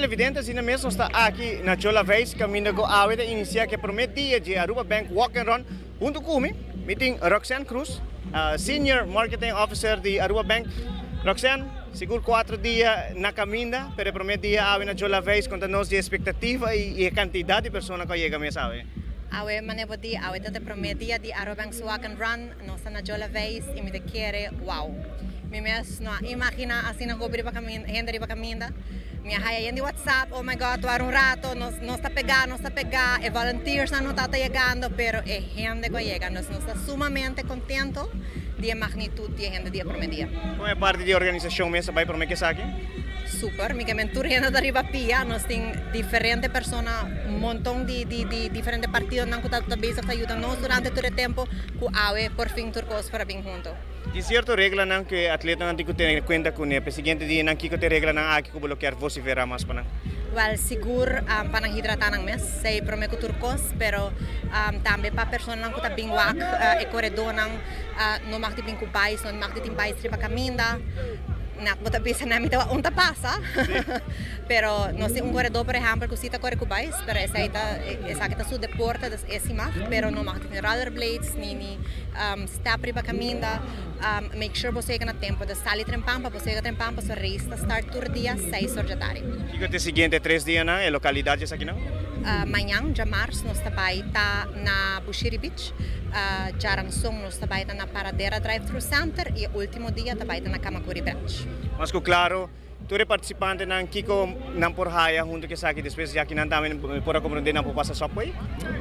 Televidente, asina mes nos ta aki na Chola Veis caminda cu awe ta inicia cu e prome dia dje Aruba Bank Walk and Run. Hunto cu mi, mi tin Roxanne Cruz, Senior Marketing Officer di Aruba Bank. Roxanne, sigur cuatro dia na caminda, pero e prome dia awe na Chola Veis, conta nos di e expectativa y e cantidad di persona cu a yega mes awe. Awe mane bo di, awe ta e prome dia di Aruba Bank's Walk and Run. Nos ta na Jola Veis y mi ta kere, wow. Mi mes no a imagina asina hopi riba caminda, hende riba caminda. Mi a haya yen di WhatsApp, oh my God, wara un rato, nos nos ta pega, nos ta pega, e volunteersnan no ta ta yegando, pero e hende cu a yega, nos nos ta sumamente contento di e magnitud di e hende di e prome dia. Con e parti di organisacion mes a bay prome cu esaki? Super, mi ke men tur hende ta riba pia, nos tin diferente persona, un monton di di di diferente partidonan cu ta ta bezig ta yuda nos durante tur e tempo cu awe por fin tur cos por a bin hunto. Tin cierto reglanan cu e atletanan tin cu tene cuenta cune p'e siguiente dianan, kico ta e reglanan aki cu bo lo kier vocifera mas pa nan? Wel, sigur pa nan hidrata nan mes, esey prome cu tur cos, pero tambe pa personanan cu ta bin wak e coredonan no mag di bin cu bais, no mag di tin bais riba caminda. Na, bo ta bisa na mi ta un ta pasa, pero nos tin un coredor por ehempel cu si ta core cu bais, pero esey ta, esaki ta su deporte, dus e si mag, pero no mag di tin rollerblades ni ni step riba caminda. Make sure bo yega na tempo, dus sali trempan pa bo yega trempan pasobra race ta start tur dia 6 or djatardi. Kiko ta e siguiente tres dianan, e localidad dje esakinan? Mañan djamars nos ta bay ta na Bushiri Beach, djaranson nos ta bay ta na Paradera Drive Thru Center y e ultimo dia ta bay ta na Camacuri Branch. Mas cu claro, tur e participantenan kico nan por haya hunto cu esaki despues ya ki nan tambe por a comprende nan por pasa Subway?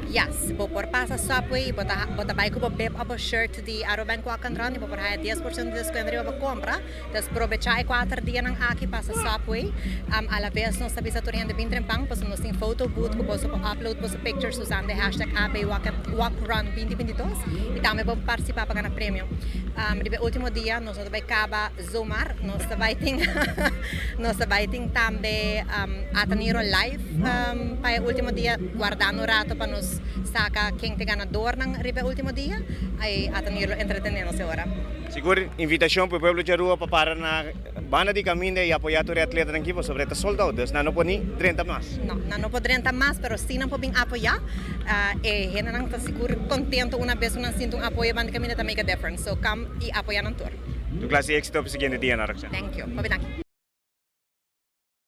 Yes, bo por pasa Subway y bo ta bo ta bay cu bo bib of bo shirt di Aruba Bank Walk and Run y bo por haya 10% di descuento riba bo compra. Entonces probecha e cuater dianan aki pasa Subway. Alabes nos ta bisa tur hende bin trempan pasobra nos tin photo booth cu boso por upload boso pictures usando e hashtag ABWalkRun 2022 y tambe bo por participa pa gana premio. Riba e ultimo dia nos no ta bay caba zomaar, nos ta bay tin nos ta bay tin tambe Ataniro live pa e ultimo dia guardando un rato pa nos saca ken ta e ganadornan riba e ultimo dia y Ataniro lo entretene nos e ora. Sigur invitacion pa e pueblo di Aruba pa para na banda di caminda y apoya tur e atletanan aki pasobra e ta sold out dus nan no por ni drenta mas. No, nan no por drenta mas pero si nan por bin apoya. E hendenan ta sigur contento una bes cu nan sinti un apoyo banda di caminda ta make a difference so come y apoya nan tur. Tur clase di exito pa e siguiente dianan, Roxanne. Thank you. Hopi danki.